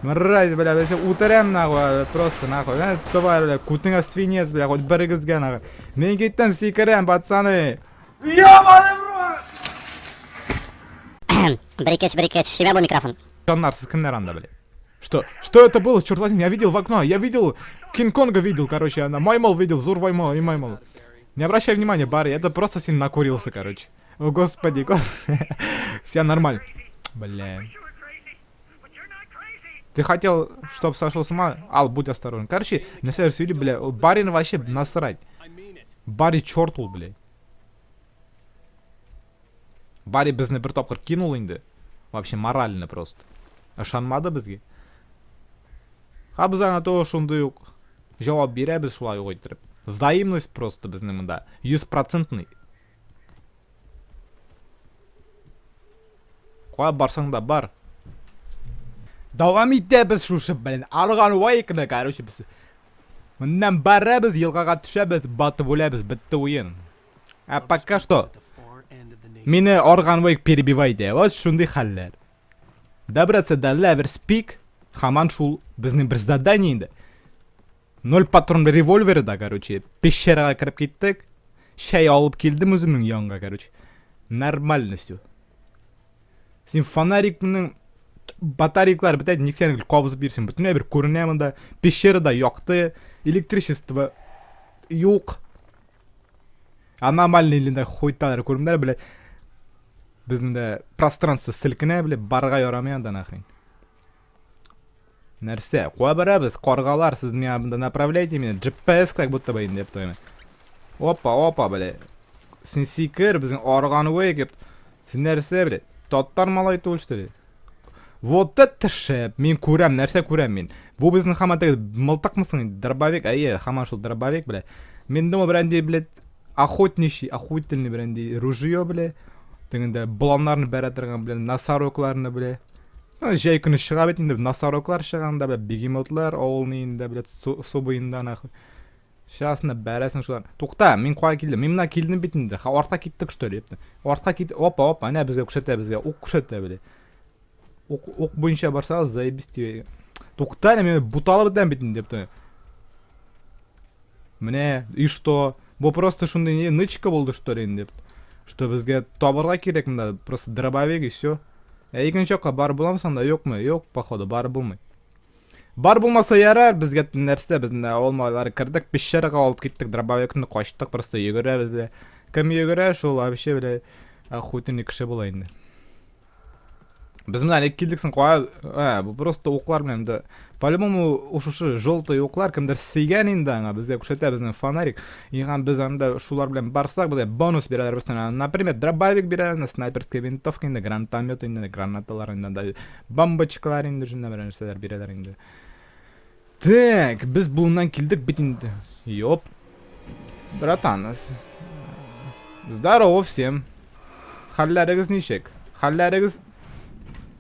Мразь, бля, бля, син үтерәм нахуй, просто нахуй. Ә, тварь, бля, күтеңә свинец, бля, хоть берегезгә нахуй. Мин киттем, сикерәм, пацаны. Бер ике өч, бер ике өч, чибә бу микрофон. Жаннар, сез кемнәр анда, бля? Что? Что это было? Черт возьми, я видел в окно, я видел, Кинг-Конга видел, короче, она маймыл видел, зур маймыл и маймыл. Не обращай внимания, Барри, это просто син накурился, короче. О, господи, господи. Все нормально. Бля. Ты хотел, чтоб сошел с ума? Ал, будь осторожен. Короче, на всякий случай, бля, барин вообще насрать. Барри черт ул, бля. Барри безне бер тапкыр кинул инде. Вообще морально просто. Ышанмады безгә. Ха без аңа тоже шундый ук җавап бирәбез шулай ук иттереп. Взаимность просто безнең монда 100%. Кая барсаң да бар. Дәвам итәбез шушы белән. Арган вайкны, короче, без. Моннан барабыз, елгага төшәбез, батып үләбез, бетте уен. Ә пока что мине Арган Вейк перебивай итә. Вот шундый хәлләр. Добраться до Леверс Пик, хаман шул безнең бер задание инде. Ноль патрон револьверы да, короче, пещерага кереп киттек. Чәй алып килдем үземнең янга, короче. Нормально все. Син фонарикның батарейкалар бетә, ник сен кабызып йөрсең? Бөтенләй бер күренә монда. Пещерада якты, электричество юк. Аномальный илендә хуйталар күренделәр, блядь. Безнең дә пространство селкенә, блядь, барга ярамый анда нахрен. Нәрсә? Куа барабыз, каргалар, сез миңа монда направляйте меня. GPS как будто бы инде, ёпта. Опа, опа, блядь. Син сикер, безнең арган вейк, Син нәрсә, блядь? Татар малай түгел, что ли? Вот это шәп! Мин күрәм, нәрсә күрәм мин. Бу безнең һаман теге мылтыкмы соң? Дробовик, әйе, һаман шул дробовик, блядь. Мин думаю, берәнди, блядь, охотничий, охотительный берәнди ружье, блядь. Тегендә боланнарны бәрә торган, блядь, носорогларны, блядь. Ну, җәй көне чыга бит инде, носороглар чыга анда, блядь, бегемотлар авылны инде, блядь, су, су буенда, нахуй. Сейчас на бәрәсең шулар. Тукта, мин кая килдем? Мин менә килдем бит инде. Ха, артка киттек, что ли? Артка кит. Опа, опа, әнә безгә күрсәтә, безгә. Ук күрсәтә, блядь. Ук, ук буенча барсагыз, заебись тебе. Тукта, әле мин буталып бетәм бит инде, дип. Менә, и что? Бу просто шундый не нычка булды, что ли, инде. Что безгә табырга кирәк монда, просто дробовик и все. Ә икенче якка барып буламы сонда, юкмы? Юк, походу, барып булмый. Бар булмаса ярар, безгә нәрсә, без менә авыл малайлары кердек, пещерага алып киттек, дробовикны качтык, просто йөгерәбез, бля. Кем йөгерә, шул вообще, бля, охуительный кеше була инде. Без менә ник килдек соң, кая, ә, бу просто уклар белән инде. По-любому шушы желтый уклар кемдер сөйгән инде аңа, безгә күрсәтә безнең фонарик. И һәм без анда шулар белән барсак, безгә бонус бирәләр без например, дробовик бирәләр, снайперская винтовка инде, гранатомет инде, гранаталар инде, да, бомбочкалар инде, шунда бер нәрсәләр бирәләр инде. Так, без буыннан килдек бит инде. Ёп. Братан. Здорово всем. Хәлләрегез ничек? Хәлләрегез...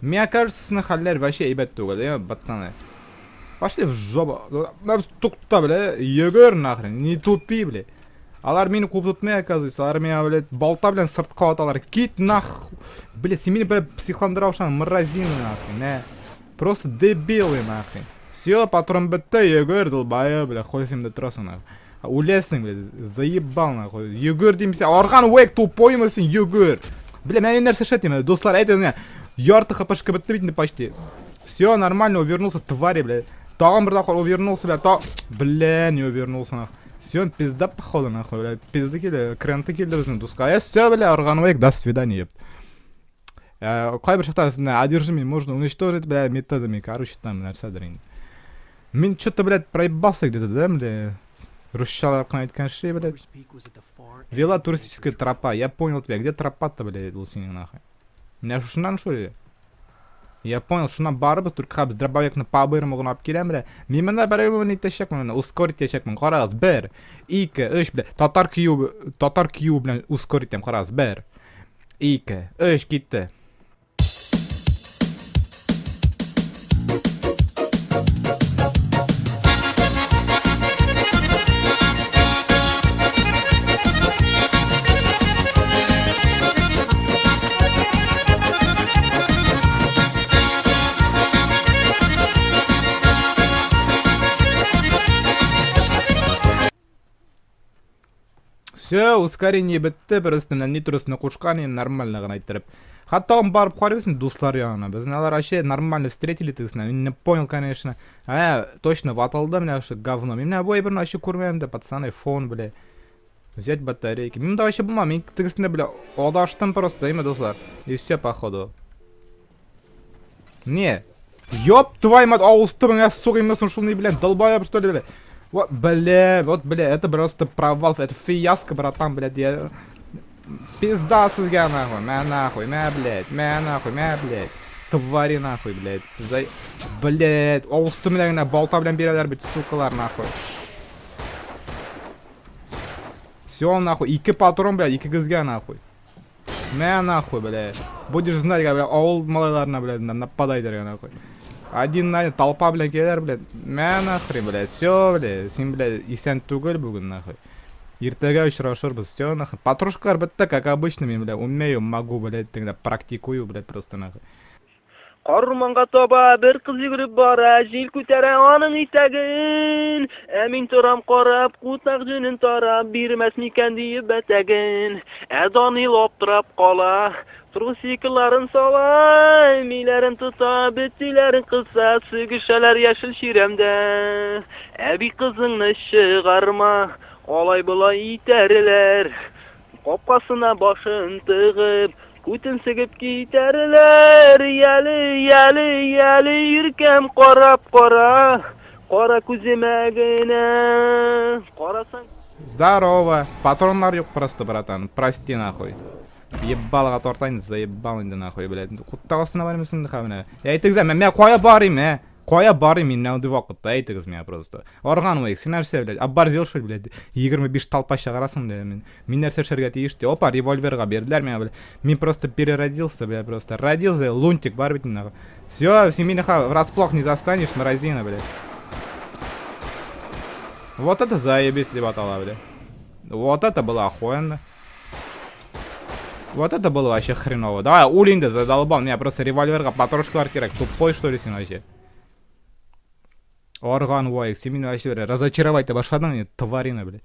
Мне кажется, сезнең хәлләр вообще әйбәт түгел, э, пацаны. Пошли в жопу. Тукта, бля, йөгер нахрен, не тупи, бля. Алар мине куып тотмый, оказывается. Алар миңа, блядь, балта белән сыртка аталар. Кит нах. Блядь, син мине бер психландыра башладың, мразина нахрен, ә. Просто дебилы нахрен. Все, патрон бетте, йөгер, долбоеб, бля, хуй син дә торасың нахуй. Үләсең, бля, заебал нахуй. Йөгер дим син, арган век тупоймы син, йөгер. Бля, мен нәрсә эшләтим, дуслар, әйтегез миңа. Ярты хпшка бетте бит инде почти. Все, нормально, увернулся, твари, бля. Тагын бер тапкыр увернулся, бля, та... Бля, не увернулся, нахуй. Все, пизда, походу, нахуй, бля. Пизда килде, кренты килде безнең дуска. Э, все, бля, арган век, до свидания, епт. Кайбер чакта сезне одержимый можно уничтожить, бля, методами, короче, там нәрсәдер инде. Мин что-то, блядь, проебался где-то, да, бля? Русчалап кына әйткән шей, блядь. Вела туристическая тропа. Я понял тебя. Где тропа-то, блядь, ул синең нахуй? Менә шушыннан шул ли? Я понял, шуннан барыбыз, только без дробовикны по-бырому гына алып киләм, бля. Мин монда бер итәчәкмен, ускорить итәчәкмен. Карагыз, бер, ике, өч, бля. Татар кию, татар кию белән ускорить итәм, карагыз, бер, ике, өч, китте. Все, ускорение бетте, просто менә нитросны кушкан инде нормально гына иттереп. Хәтта он барып карыйбыз инде дуслар янына. Безне алар вообще нормально встретили тегесенә. Мин не понял, конечно. Ә, точно ватылды менә шул говно. Мин менә бу әйберне вообще күрмәдем дә, пацаны, фон, бля. Взять батарейки. Мин вообще булмам, мин тегесендә, бля, адаштым просто, әйме, дуслар. И все, походу. Не? Ёб твою мать, авыз төбеңә сугыйммы соң шул ни белән, долбоеб что ли, бля. Вот, бля, вот, бля, это просто провал, это фиаско, братан, блядь, я... Пизда сезгә нахуй, мә нахуй, мә, блядь, мә нахуй, мә, блядь. Твари нахуй, блядь, сез, блядь, авыз төбенә генә балта белән бирәләр бит, сукалар нахуй. Все нахуй, ике патрон, блядь, икегезгә нахуй. Мә нахуй, бля. Будешь знать, бля, авыл малайларына, бля, нападай дәргә нахуй. Один на толпа, бля, киләләр, бля. Мә нахрен, бля, все, бля. Син, бля, исән түгел бүген, нахуй. Иртәгә очрашырбыз, все, нахуй. Патрушкалар бетте, как обычно, мин, бля, умею, могу, бля, тогда практикую, бля, просто, нахуй. Карурманга таба бер кыз йөгереп бара, җил күтәрә аның итәген. Ә мин торам карап, кутак җенен тарап, бирмәс микән диеп бәтәген. Ә Данил аптырап кала, трусикларын сала, миләрен тота, бетиләрен кыса, сүгешәләр яшел чирәмдә. Әби кызыңны чыгарма, алай-болай итәрләр. Капкасына башын тыгып, күтен сигеп китәрләр. Яле, яле, яле, иркәм, карап кара, кара күземә генә. Карасаң... Здорово. Патроннар юк просто, братан. Прости нахуй. Ебалга тартайын, заебал инде нахуй, блядь. Куттак астына бармыйсың инде менә. Әйтегез, ә, мә кая барыйм, ә? Кая барыйм мин мондый вакытта, әйтегез миңа просто. Орган век, син нәрсә, блядь, оборзел что ли, блядь? 25 толпа чыгарасың, блядь, мин. Мин нәрсә эшләргә тиеш ди. Опа, револьверга бирделәр миңа, блядь. Мин просто переродился, блядь, просто. Родился, лунтик бар бит нахуй. Все, син мине врасплох не застанешь, мразина, блядь. Вот это заебись, ребята, блядь. Вот это было охуенно. Вот это было вообще хреново. Давай, улин да задолбал. Меня просто револьверга патрошкалар кирәк. Тупой, что ли, син вообще? Орган вай, син мине вообще разочаровать башладың, не, тварина, блядь.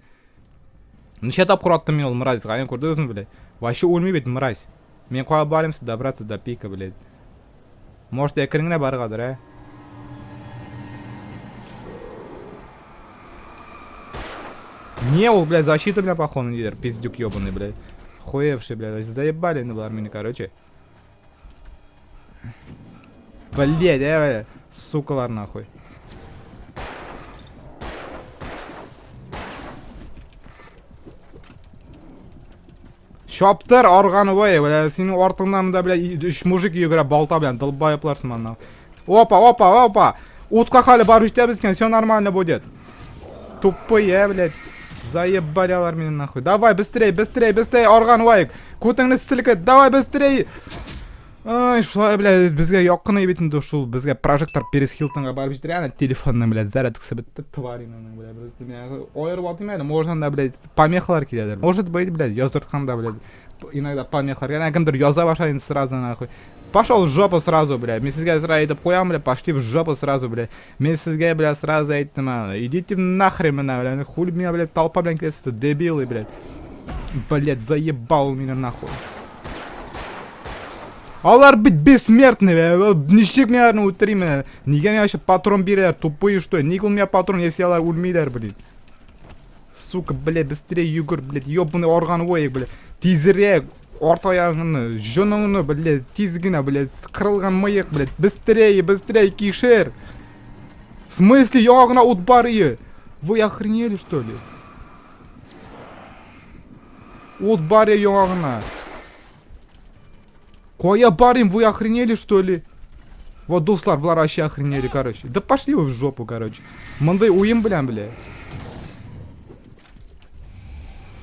Ничә тапкыр аттым мин ул мразь, гаен күрдегезме, блядь? Вообще үлми бит мразь. Мин кая барыйм добраться до пика, блядь. Может, әкрен генә баргадыр, ә? Не, ул, блядь, защита, бля, походу, нидер, пиздюк ебаный, блядь. Хуевший, блядь, заебали на мине, короче. Блядь, бля, сукалар, нахуй. Чаптыр, арган вай, бля, синең артыңнан монда, бля, өч мужик йөгерә балта белән, долбоеблар сыман. Опа, опа, опа. Утка хәле барып җитәбез икән, все нормально будет. Тупые, блядь. Заебали алар мине нахуй. Давай, быстрей, быстрей, быстрей, арган вайк. Күтеңне селкет, давай быстрей. Ай, шулай, блядь, безгә якын бит инде шул, безгә прожектор Перес Хилтонга барып җитәргә, әнә телефонның, блядь, зарядкасы бетте, твариның, блядь, без менә аерып атыйм әле, можно да, блядь, помехалар киләдер. Может быть, блядь, яздыртканда, блядь, иногда помехалар. Әнә кемдер яза башлый инде сразу, нахуй. Пошел в жопу сразу, блядь. Мин сезгә сразу әйтеп куям, блядь, пошли в жопу сразу, блядь. Мин сезгә, блядь, сразу әйттем, идите нахрен менә, блядь. Хули меня, блядь, толпа белән киләсез, дебилы, блядь. Блядь, заебал меня нахуй. Алар бит бессмертный, бля. Ничек мин аларны үтерим, бля? Нигә миңа вообще патрон бирәләр? Тупые что? Ник ул миңа патрон, если алар үлмиләр, блин? Сука, блядь, быстрее йөгер, блядь, ёбаный орган воек, блядь. Тизрәк, арт аягыңны, җоныңны, блядь, тиз генә, блядь, кырылган мыек, блядь, быстрее, быстрее, кишер. В смысле, яңа гына ут бар ие? Вы охренели, что ли? Ут бар ие яңа гына. Кая барыйм, вы охренели, что ли? Вот дуслар, болар вообще охренели, короче. Да пошли вы в жопу, короче. Мондый уен белән, бля.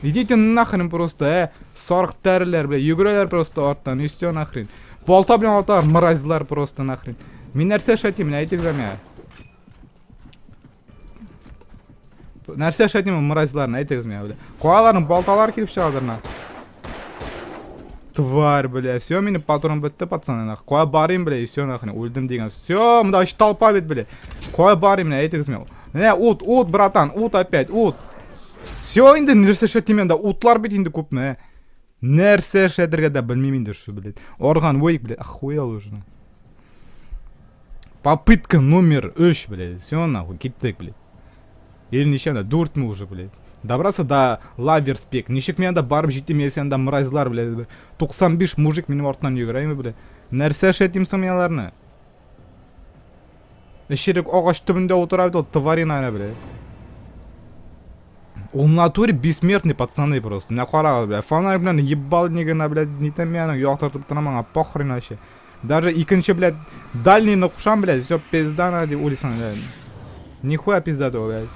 Идите нахрен просто, ә. Сарык тәреләр, бля. Йөгерәләр просто арттан, и все нахрен. Балта белән аталар, мразьлар просто нахрен. Мин нәрсә эшләтим, менә әйтегез миңа. Нәрсә эшләтим мразьларны, әйтегез миңа, бля. Каяларның балталары килеп чыгадыр на. Тварь, бля, все, минем патрон бетте, пацаны, нах. Кая барыйм, бля, и все, нахрен, үлдем дигән. Все, монда өч толпа бит, бля. Кая барыйм, менә, әйтегез миңа. Менә ут, ут, братан, ут опять, ут. Все инде нәрсә эшләтим анда? Утлар бит инде күпме. Нәрсә эшләтергә дә белмим инде шу, блядь. Орган вейк, блядь, охуел уже. Попытка номер 3, блядь. Все нахуй, киттек, блядь. Или ничә анда, дүртме уже, блядь. Добраться до Лаверспек. Ничек мин анда барып җитим, если анда мразьлар, блядь. 95 мужик минем артыннан йөгерә, блядь. Нәрсә эшләтим соң мин аларны? Эчерек агач төбендә утыра бит ул тварина әнә, блядь. Ул в натуре бессмертный, пацаны, просто. Менә карагыз, блядь. Фонарь белән ебальнигына, блядь, нитәм мин аның яктыртып торам аңа, похрен вообще. Даже икенче, блядь, дальнийны кушам, блядь, все, пизда на дип уйлыйсың, блядь. Нихуя пизда түгел, блядь.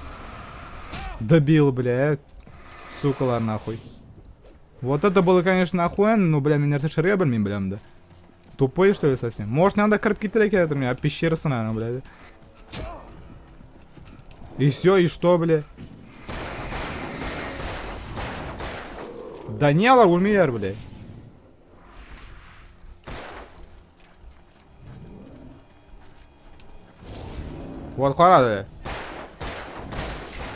Дебил, блядь. Сукалар, нахуй. Вот это было, конечно, охуенно, но, бля, мин нәрсә эшләргә белмим, бля, монда. Тупой, что ли, совсем? Может, надо кереп китәргә кирәктер миңа пещерасына, блядь. И все, и что, бля? Да не, алар үлмиләр, бля. Вот, кара әле.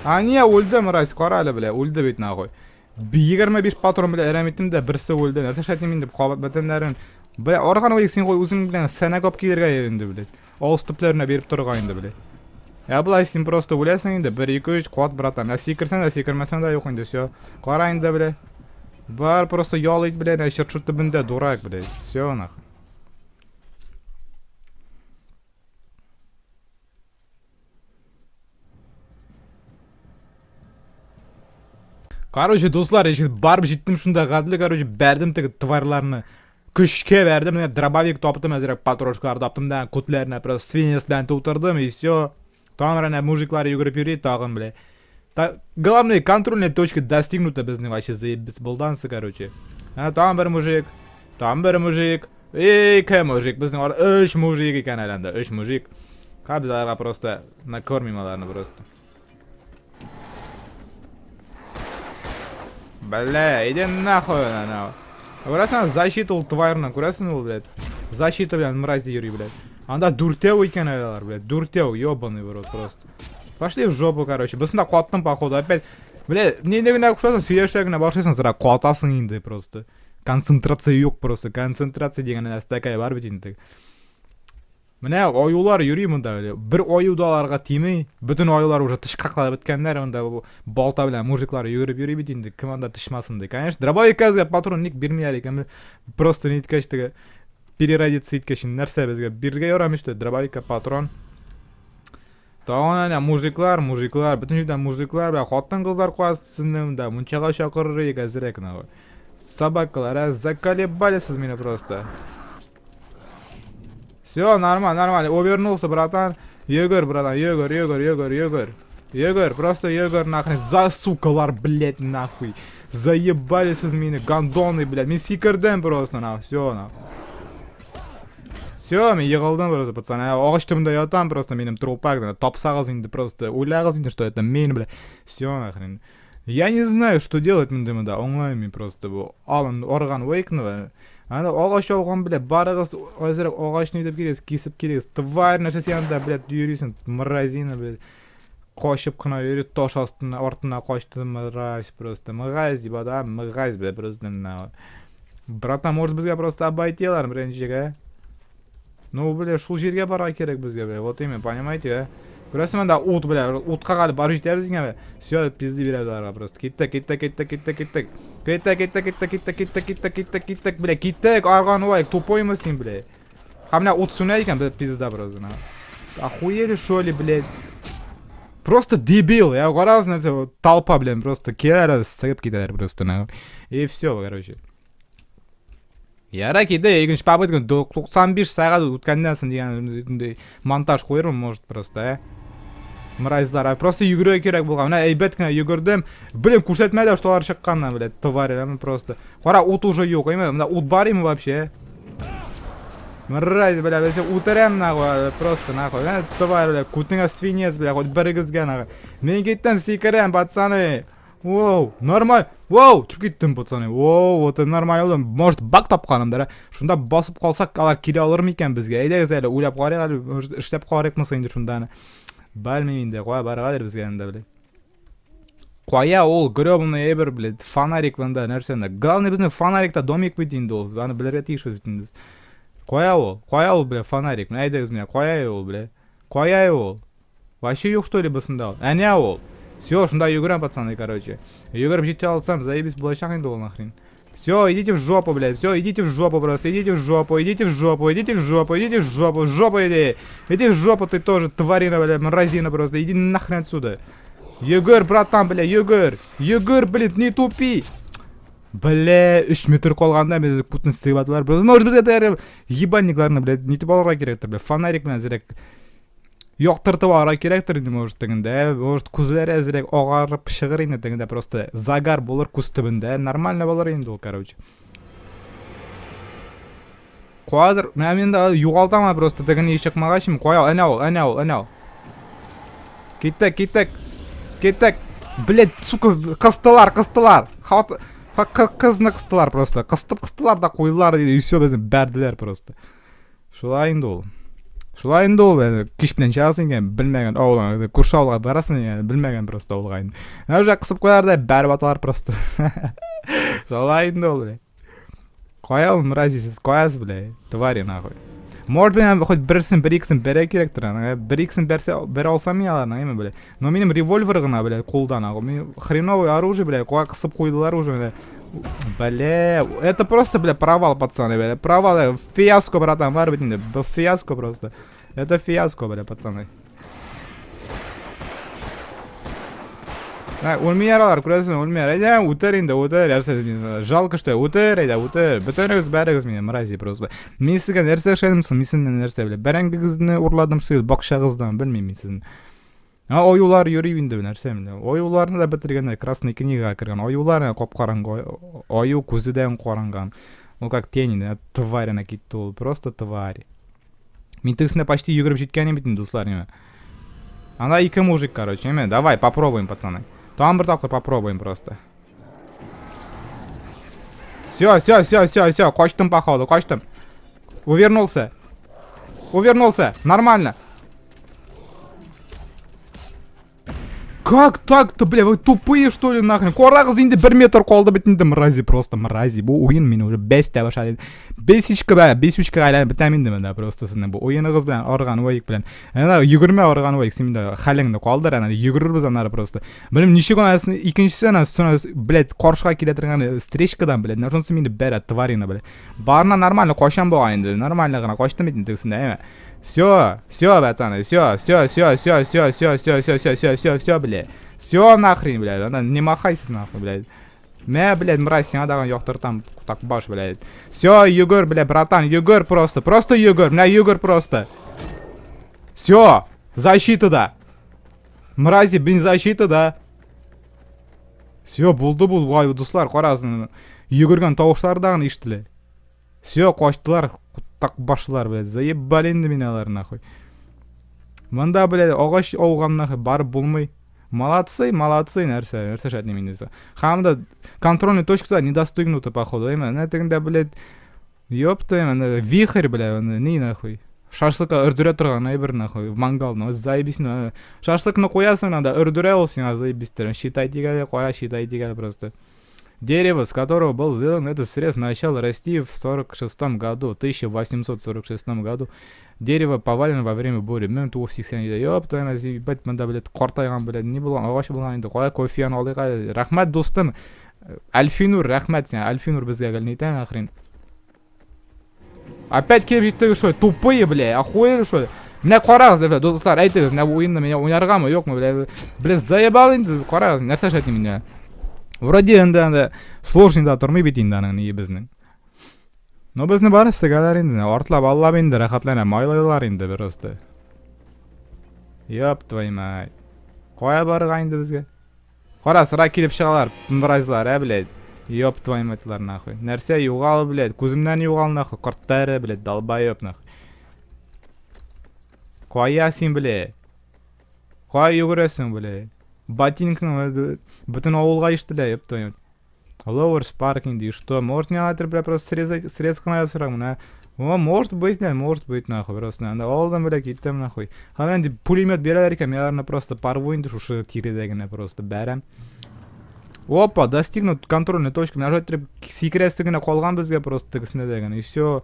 А не, үлде, мразь, кара әле, бля, үлде бит нахуй. 25 патрон белән әрәм иттем дә, берсе үлде. Нәрсә эшләтим инде, кабат бөтеннәрен. Бля, арган уек син кой үзең белән сәнәк алып килергә инде, бля. Авыз төпләренә биреп торырга инде, бля. Ә болай син просто үләсең инде, 1 2 3 кат, братан. Ә сикерсәң дә, сикермәсәң дә юк инде, все. Кара инде, бля. Бар просто ял ит, бля, чыршы төбендә, дурак, бля. Все, нахуй. Короче, дуслар, еще барып җиттем шунда гадле, короче, бәрдем теге тварьларны. Көчкә бәрдем, менә дробовик таптым, әзрәк патрошкалар таптым да, күтләренә просто свинец белән тутырдым, и все. Тагын әнә мужиклар йөгереп йөри, тагын, бля. Та, главное, контрольная точка достигнута безнең вообще заебись булдансы, короче. Ә, тагын бер мужик, тагын бер мужик. Ике мужик, безнең ар өч мужик икән әле анда, өч мужик. Ха, без аларга просто накормим аларны просто. Бля, иди нахуй, на. Күрәсең, защита ул тварьның, күрәсең ул, блядь. Защита белән мрази йөри, блядь. Анда дүртәү икән әле алар, блядь. Дүртәү, ебаный в рот просто. Пошли в жопу, короче. Бысында каттым, походу, опять. Бля, не генә кушасың, сөйләшә генә башлыйсың, зыра катасың инде просто. Концентрация юк просто. Концентрация дигән нәрсә такая бар бит инде. Менә аюлар йөри монда әле. Бер аю да аларга тими. Бөтен аюлар уже тышкаклап беткәннәр. Монда балта белән мужиклар йөгереп йөри бит инде. Кем анда тышмасын ди. Конечно, дробовик патрон ник бирмиләр икән. Просто ниткәч теге переродиться иткәч нәрсә безгә бирергә ярамый что дробовикка патрон. Тагын әнә мужиклар, мужиклар, бөтен җирдә мужиклар, бә хатын-кызлар куа сезне монда, мунчага чакырыр идек әзрәк нахуй. Собакалар, ә заколебали сез мине просто. Все, нормально, нормально. Увернулся, братан. Йөгер, братан, йөгер, йөгер, йөгер, йөгер. Йөгер, просто йөгер нахрен. За сукалар, блядь, нахуй. Заебали сез мине, гондоны, блядь. Мин сикердем просто, нахуй. Все, нахуй. Все, мин егылдым просто, пацаны. Агач төбендә ятам просто, минем трупак. Тапсагыз инде просто, уйлагыз инде, что это мин, бля. Все, нахрен. Я не знаю, что делать монда монда, аңламыйм мин просто бу. Алын орган вейкны. Анда агач алган, бля, барыгыз әзрәк агачны итеп килегез, кисеп килегез. Тварь нәрсә син анда, блядь, йөрисең, мразина, блядь. Качып кына йөри, таш астына, артына качты, мразь просто. Мразь дип ата, мразь, бля, просто. Братан, может безгә просто обойти аларны беренчегә, ә? Ну, бля, шул җиргә барырга кирәк безгә, бля. Вот именно, понимаете, ә? Күрәсең монда ут, бля, утка калып барып җитәбез икән, бля. Все, пизди бирәбез аларга просто. Киттек, киттек, киттек, киттек, киттек. Киттек, киттек, киттек, киттек, киттек, киттек, киттек, киттек, бля, киттек, арган вай, тупоймы син, бля. Һәм менә ут сүнә икән, бля, пизда просто. Охуели, что ли, блядь? Просто дебил, я карагыз нәрсә, толпа, блин, просто киләләр, сыгып китәләр просто. И все, короче. Яра китә, икенче попытка 95 сәгать үткәннән соң дигән монтаж куермын, может, просто, ә. Мразьлар, просто йөгерергә кирәк булган. Менә әйбәт кенә йөгердем. Блин, күрсәтмәде, что алар чыкканнар, блядь, тварь, просто. Кара, ут уже юк, әйме? Менә ут бар име вообще? Мразь, бля, бля, үтерәм нахуй, просто нахуй. Ә, тварь, бля, күтеңә свинец, бля, хоть берегезгә нахуй. Мин киттем, сикерәм, пацаны. Воу, нормаль. Воу, төшеп киттем, пацаны. Воу, вот это нормаль булды. Может, баг тапканымдыр, ә? Шунда басып калсак, алар килә алыр микән безгә? Әйдәгез әле, уйлап карыйк әле, может, эшләп карыйкмы соң инде шунда аны. Белмим инде, кая барыргадыр безгә инде, бля. Кая ул гребаный әйбер, блядь, фонарик монда нәрсә анда. Главный безнең фонарикта домик бит инде ул. Аны белергә тиешбез бит инде без. Кая ул? Кая ул, бля, фонарик? Менә әйдәгез менә, кая ул, бля? Кая ул? Вообще юк, что ли, бусында ул? Әнә ул. Все, шунда йөгерәм, пацаны, короче. Йөгереп җитә алсам, заебись булачак инде ул нахрен. Все, идите в жопу, блядь. Все, идите в жопу просто. Идите в жопу, идите в жопу, идите в жопу, идите в жопу, в жопу иди. Иди в жопу ты тоже, тварина, блядь, мразина просто. Иди нахрен отсюда. Йөгер, братан, бля, йөгер. Йөгер, блядь, не тупи. Бля, 3 метр калганда мине путны сыйып аталар. Может, безгә тәгәрәп ебальникларны, блядь, нитеп алырга кирәктер, бля, фонарик белән әзрәк яктыртып алырга кирәктер инде, может, тегендә. Может, күзләре әзрәк агарып чыгыр инде тегендә, просто загар булыр күз төбендә. Нормально булыр инде ул, короче. Куадыр, менә мин дә югалтам просто тегене чыкмагач, кая, әнә ул, әнә ул, әнә ул. Киттек, киттек. Киттек. Блять, сука, кыстылар, кыстылар. Хат, кызны кыстылар просто. Кыстып кыстылар да куйдылар, и все безне бәрделәр просто. Шулай инде ул. Шулай инде ул, әне, кич белән чыгасың икән, белмәгән авылга, күрше авылга барасың икән, белмәгән просто авылга инде. Менә уже кысып куялар да бәреп аталар просто. Шулай инде ул. Кая ул мрази, сез каясыз, бля, твари нахуй. Может, мин хоть берсен, бер икесен бәрә кирәктер, аны, бер икесен бәрсә, бер алсам мин аларны, әйме, бля. Но минем револьвер гына, бля, кулдан, ага. Мин хреновое оружие, бля, кая кысып куйдылар уже, бля. Бля, это просто, бля, провал, пацаны, бля, провал, фиаско, братан, бар бит инде, фиаско просто. Это фиаско, бля, пацаны. Ә, үлми яралар, күрәсең, үлми. Әйдә, үтер инде, үтер. Нәрсә, жалко, что үтер, әйдә, үтер. Бөтенегез бәрегез мине, мрази просто. Мин сезгә нәрсә эшләдем соң? Мин сезнең нәрсә беләм? Бәрәңгегезне урладым, что ли, бакчагыздан, белмим мин сезне. Ә аюлар йөри инде нәрсә менә. Аюларны да бетергәннәр, красный книгага кергән. Аюлар кап-караңгы, аю күзедән каранган. Ул как тень, тварь она китте ул, просто тварь. Мин тегесенә почти йөгереп җиткән идем бит инде, дуслар, ниме. Анда ике мужик, короче, ниме. Давай, попробуем, пацаны. Тагын бер тапкыр попробуем просто. Все, все, все, все, все, качтым походу, качтым. Увернулся. Увернулся, нормально. Как так-то, бля, вы тупые, что ли, нахрен? Карагыз инде бер метр калды бит инде, мрази, просто мрази. Бу уен мине уже бәс тә башлады. Бесичка бә, бесючкага әйләнеп бетәм инде монда просто сезнең бу уеныгыз белән, арган ваек белән. Әнә йөгермә арган ваек, син инде хәлеңне калдыр, әнә йөгерербез аннары просто. Белмим, ничек аны икенчесе әнә өстенә, блядь, каршыга килә торган встречкадан, блядь, менә шунысы мине бәрә, тварина, блядь. Барына нормально качам бугай инде, нормально гына качтым бит инде тегесендә, әйме. Все, все, пацаны, все, все, все, все, все, все, все, все, все, все, все, все, бля. Все нахрен, блядь, она не махайся нахуй, блядь. Мә, блядь, мразь, сиңа тагын яктыртам, так баш, блядь. Все, йөгер, бля, братан, йөгер просто, просто йөгер, менә йөгер просто. Все, защитада. Мрази, мин защитада. Все, булды бу, вай, дуслар, карагыз. Йөгергән тавышлар тагын ишетелә. Все, качтылар, так башлар, блядь. Заебали инде мине алар, нахуй. Монда, блядь, агач ауган, нахуй, барып булмый. Молодцы, молодцы, нәрсә, нәрсә эшләтмим инде. Һәм дә контрольный точкада не достигнуто, походу, әйме. Менә тегендә, блядь, ёпта, менә вихрь, блядь, ни нахуй. Шашлыкка өрдерә торган әйбер, нахуй, мангал, ну, заебись, ну. Шашлыкны куясың анда, өрдерә ул сиңа, заебись, считай дигән, кая считай дигән просто. Дерево, с которого был сделан этот срез, начал расти в 46 году, 1846 году. Дерево повалено во время бури. 1987 Ёб твою мать, ебать, монда, блядь, картайган, блядь, ни булган, агач булган инде, кая кофеяны алыйк әле. Рәхмәт, дустым. Альфинур, рәхмәт сиңа. Альфинур безгә гел нитә, нахрен. Опять килеп җиттек, что, тупые, бля, охуели, что ли? Менә карагыз, бля, дуслар, әйтегез, менә бу уенны миңа уйнаргамы, юкмы, бля, бля, заебал инде, карагыз, нәрсә эшләтим инде. Вроде инде анда сложный да тормый бит инде аның ние безнең. Но безне бары сыгалар инде, артлап аллап инде рәхәтләнә майлайлар инде просто. Ёб твою мать. Кая барырга инде безгә? Кара, сыра килеп чыгалар, мразьлар, ә, блядь. Ёб твою мать, нахуй. Нәрсә югал, блядь, күземнән югал, нахуй, корттары, блядь, долбоеб, нахуй. Кая син, блядь? Кая йөгерәсең, блядь? Ботинкның бөтен авылга ишетелә, ёб твою мать. Ловерс паркинг, и что? Может, мне надо, бля, просто срезать, срез кына ясарга, менә. О, может быть, бля, может быть, нахуй, просто надо. Алдым, бля, киттем, нахуй. Һәм инде пулемет бирәләр икән, мин аларны просто порву инде шушы тирәдә генә просто бәрәм. Опа, достигнут контрольной точки. Нажать иттереп сикерәсе генә калган безгә просто тегесенә дә генә. И все.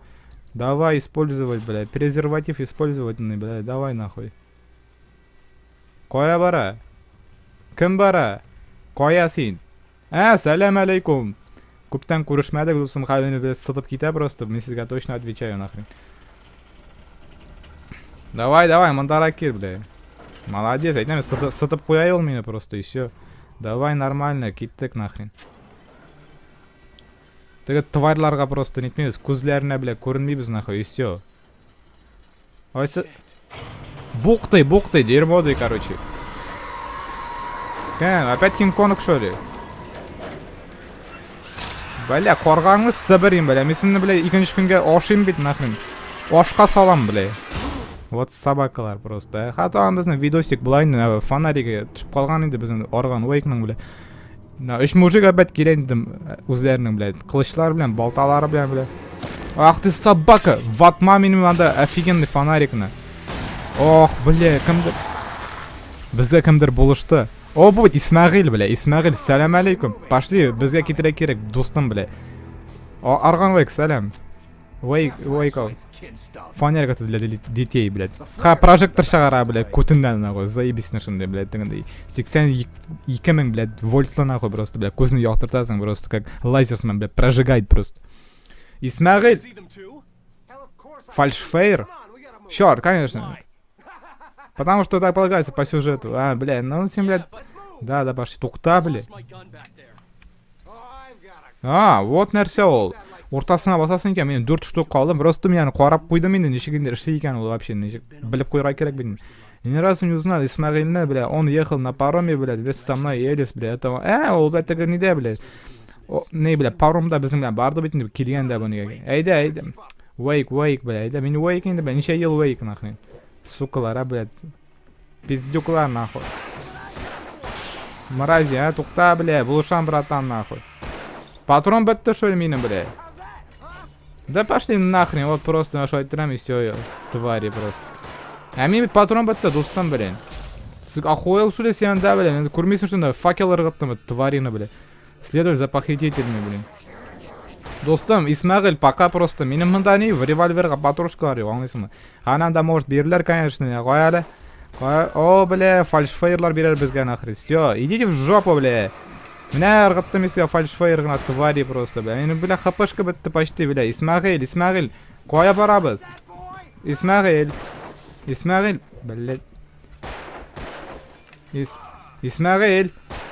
Давай использовать, блядь. Презерватив использовать, блядь. Давай нахуй. Кая бара? Кем бара? Кая син? Ә, сәлам алейкум. Күптән күрешмәдек, дустым, хәлне без сытып китә просто. Мин сезгә точно отвечаю нахрен. Давай, давай, мондарак кил, бля. Молодец, әйтәм, сытып куя ул мине просто, и все. Давай нормально, киттек нахрен. Теге тварьларга просто нитмибез, күзләренә, бля, күренмибез нахуй, и все. Айсы... Бук ты, бук ты, дерьмо ты, короче. Кән, опять Кинг-Конг, что ли? Бля, каргаңны сыбырым, бля. Мин сине, бля, икенче көнгә ашыйм бит, нахрен. Ашка салам, бля. Вот собакалар просто. Ха, тагын безнең видосик була инде, фонаригы төшеп калган инде безнең арган Уэйкның, бля. На, өч мужик опять килә инде үзләренең, бля, кылычлар белән, балталары белән, бля. Ах ты собака! Ватма минем анда офигенный фонарикны. Ох, бля, кемдер... Безгә кемдер булышты. О, бу Исмәгыйль, бля, Исмәгыйль, сәлам алейкум. Пошли, безгә китерә кирәк, дустым, бля. О, Арган Вейк, сәлам. Вейк, вейк, Фонарик это для детей, блядь. Ха, прожектор чыгара, блядь, күтеннән, нахуй, заебись шундый, блядь, тегендәй. 82 мең, блядь, вольтлы, нахуй, просто, блядь, күзне яктыртасың, просто, как лазер сыман, блядь, прожигает просто. Исмәгыйль! Фальшфейр? Черт, конечно. Потому что так полагается по сюжету. А, бля, ну, всем, блядь... Да, да, пошли. Тукта, бля. А, вот нәрсә ул. Уртасына басасың икән, мин дүрт штук калдым. Просто мин аны карап куйдым инде, ничек инде эшли икән ул вообще, ничек белеп куярга кирәк бит. Ни разу не узнал, Исмәгыйльне, бля, он ехал на пароме, блядь, вместе со мной Элис, бля, это... Ә, ул бля, теге нидә, блядь. О, не, бля, паромда безнең белән барды бит инде, килгән дә бу нигә. Әйдә, әйдә. Вейк, вейк, бля, әйдә, мин вейк инде, бля, ничә ел вейк, нахрен. Сукалар, а, блядь. Пиздюклар, нахуй. Мрази, а, тукта, бля, булышам, братан, нахуй. Патрон бетте, что ли, минем, бля? Да пошли нахрен, вот просто нашел айттырам и все, твари просто. Ә мин бит патрон бетте, дустым, блин. Сука, охуел, что ли, сен, да, блин? Күрмисең, что ли, факел ыргыттым, тварина, бля. Следуй за похитителями, блин. Дустым, Исмәгыйль, пока просто. Минем монда ни, в револьверга патрушкалар юк, аңлыйсыңмы? Анан да может бирерләр, конечно, кая әле. Кая, о, бля, фальшфейерлар бирер безгә нахрен. Все, идите в жопу, бля. Менә ыргыттым сезгә фальшфейер гына, твари просто, бля. Минем, бля, хпшка бетте почти, бля. Исмәгыйль, Исмәгыйль, кая барабыз? Исмәгыйль. Исмәгыйль, блядь. Ис... Исмәгыйль!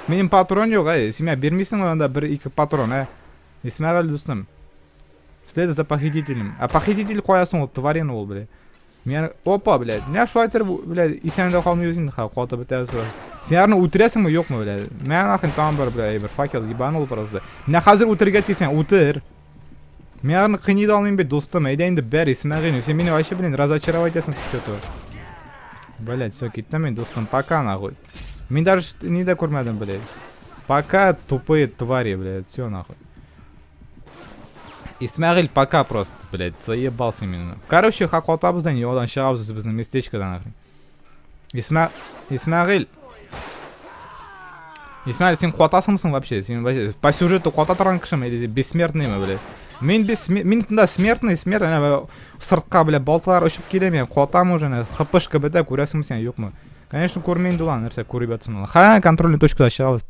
Минем патрон юк, әй. Син миңа бирмисеңме анда бер-ике патрон, ә? Исмәгыйль дустым. Следуй за похитителем. А похититель кая соң ул, тварина ул, бля. Мин опа, блядь. Менә шулай итеп, блядь, исән дә калмый үзең, ха, катып бетәбез бер. Син аларны үтерәсеңме, юкмы, бля? Мә нахрен тагын бер, бля, бер факел ебанул просто. Менә хәзер үтерергә тиешсең, үтер. Мин аларны кыйный да алмыйм бит, дустым. Әйдә инде бәр, Исмәгыйль. Син мине вообще, блин, разочаровать итәсең что-то. Блядь, все, киттем мин, дустым. Пока, нахуй. Мин даже ни дә күрмәдем, блядь. Пока, тупые твари, блядь. Все, нахуй. Исмәгыйль, пока просто, блядь, заебался именно. Короче, хакотабыз да, юлдан чыгабыз үзебезнең местечкодан, нахуй. Исмә... Исмәгыйль. Исмәгыйль, син катасыңмы вообще? Син вообще по сюжету ката торган кешеме или бессмертныймы, блядь? Мин бес мин тында смертный, смертный, әнә сыртка, блядь, балталар очып килә, мин катам уже, әнә хпшка бетә, күрәсеңме син, юкмы? Конечно, күрмим инде ул, нәрсә күреп ятсың ул. Ха, контрольный точкада чыгабыз,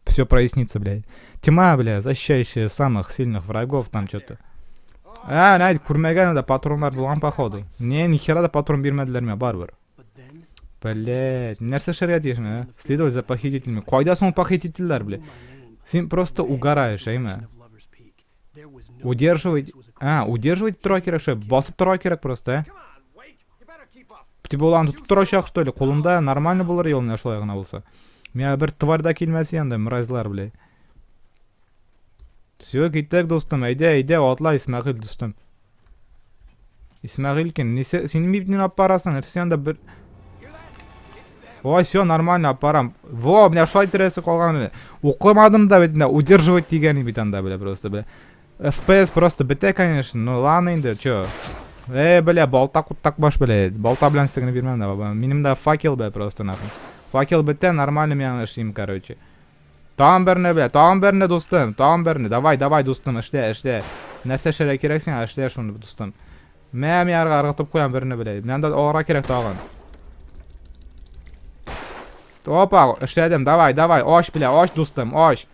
все прояснится, блядь. Тьма, бля, защищающая самых сильных врагов, там что-то. Ә, әнә күрмәгән дә патроннар булган походу. Не, нихера да патрон бирмәделәр миңа барыбер. Блять, нәрсә эшләргә тиешмен, ә? Следовать за похитителями. Кайда соң похитительләр, бля? Син просто угораешь, әйме? Удерживать... А, удерживать тора кирәк шулай, басып тора кирәк просто, ә? Типа ул аны тотып торачак, что ли? Кулында нормально булыр ел менә шулай гына булса. Миңа бер тварь да килмәс янда, мразьлар, бля. Все, киттек, дустым. Әйдә, әйдә, атла, Исмәгыйль, дустым. Исмәгыйлькин, нисә, син бит мине алып барасың, нәрсә син анда бер... Ой, все, нормально, алып барам. Во, менә шулай терәсе калган. Менә. Укымадым да бит, менә удерживать дигән бит анда, бля, просто, бля. FPS просто бетә, конечно, но ладно инде, чё. Э, бля, балта куттак баш, бля. Балта белән сигне бирмәм дә, баба. Минем дә факел, бля, просто нахуй. Факел бетә, нормально мин аны эшлим, короче. Тагын берне, бля, тагын берне, дустым, тагын берне. Давай, давай, дустым, эшлә, эшлә. Нәрсә эшләргә кирәк сиңа, эшлә шуны, дустым. Мә, мин арга ыргытып куям берне, бля. Менә анда алырга кирәк тагын. Опа, эшләдем, давай, давай, ач, бля, ач, дустым, ач.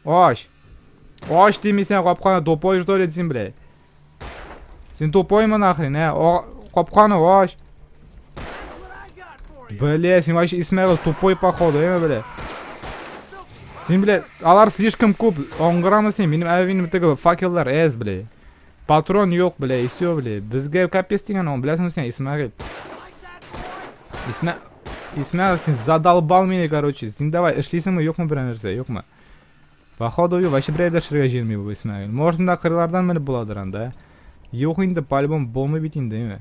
Ач. Ач димисең, капканы тупой что ли син, бля. Син тупоймы нахрен, ә? Капканы ач. Бля, син вообще Исмәгыл тупой походу, әме, бля. Син, бля, алар слишком күп, аңгырамы син? Минем ә минем теге факеллар әз, бля. Патрон юк, бля, и все, бля. Безгә капец дигән ул, беләсеңме син, Исмәгыйл? Исмә Исмәгыйл, син задолбал меня, короче. Син давай, эшлисеңме, юкмы берәр нәрсә, юкмы? Походу, юк, вообще берәр дә эшләргә җыенмый бу Исмәгыйл. Может, монда кырлардан менеп буладыр анда. Юк инде, по-любому булмый бит инде, әйме?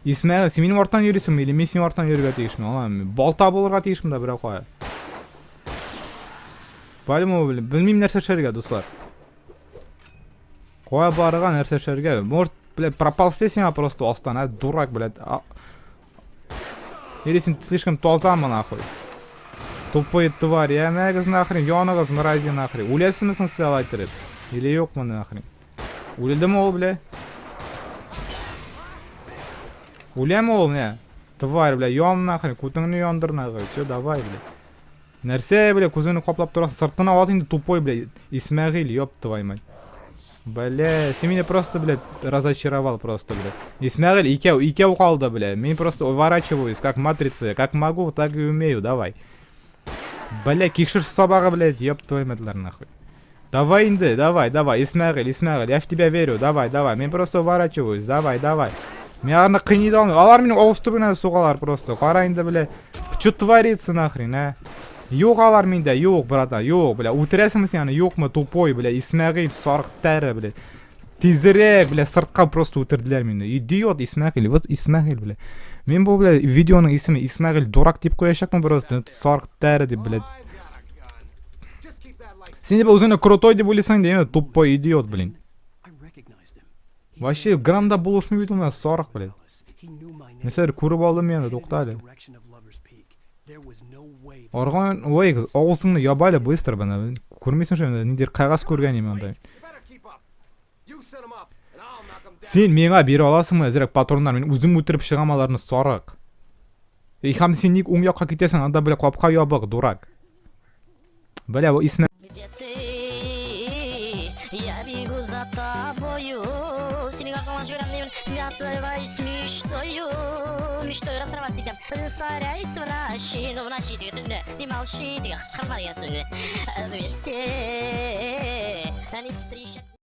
Исмәгыйл, син минем арттан йөрисеңме или мин синең арттан йөрергә тиешме? Аңламыйм. Балта булырга тиеш монда берәү кая. По-любому, белмим нәрсә эшләргә, дуслар. Кая барырга, нәрсә эшләргә? Может, блядь, проползти сиңа просто астан, а, дурак, блядь. А... Или син слишком тазамы, нахуй? Тупые твари, ә мәгез нахрен, яныгыз, мрази, нахрен. Үләсеңме соң сез алай иттереп? Или юкмы, нахрен? Үлдеме ул, бля? Үләме ул, не? Тварь, бля, ян нахрен, күтеңне яндыр нахрен. Все, давай, бля. Нәрсә, бля, күзеңне каплап торасың? Сыртына ат инде, тупой, бля. Исмәгыйль, ёб твою мать. Бля, син меня просто, бля, разочаровал просто, бля. Исмәгыйль, икәү, икәү калды, бля. Мин просто уворачиваюсь, как матрица. Как могу, так и умею, давай. Бля, кишер сабагы, блядь, ёб твою мать, нахуй. Давай инде, давай, давай, Исмәгыйль, Исмәгыйль, я в тебя верю, давай, давай. Мин просто уворачиваюсь, давай, давай. Мин аларны кыйный да алмыйм. Алар минем авыз төбенә сугалар просто. Кара инде, бля. Что творится нахрен, а? Юк алар миндә, юк, братан, юк, бля. Үтерәсеңме син аны, юкмы, тупой, бля, Исмәгыйль, сарык тәре, бля. Тизрәк, бля, сыртка просто үтерделәр мине. Идиот Исмәгыйль, вот Исмәгыйль, бля. Мин бу, бля, видеоның исеме Исмәгыйль дурак дип куячакмын просто, сарык тәре дип, бля. Син типа үзеңне крутой дип уйлыйсың инде, тупой идиот, блин. Вообще грамм да булышмый бит ул сарык, блин. Нәрсәдер күреп алдым мин аны, тукта әле. Арган, ой, авызыңны яба әле быстро бына. Күрмисең шул, ниндидер кәгазь күргән идем анда. Син миңа бирә аласыңмы әзрәк патроннар? Мин үзем үтереп чыгам аларны, сарык. И һәм син ник уң якка китәсең? Анда бля капка ябык, дурак. Бля, бу исме Где ты? Я бегу за тобою. Синең артыңнан жүгерәм димен. Отрываюсь мечтою. Мечтою расставаться итәм. Растворяюсь в ночи. Ну, в ночи теге төнлә. Не молчи теге кычкырма дигән сүзне. Вместе. Не встречай.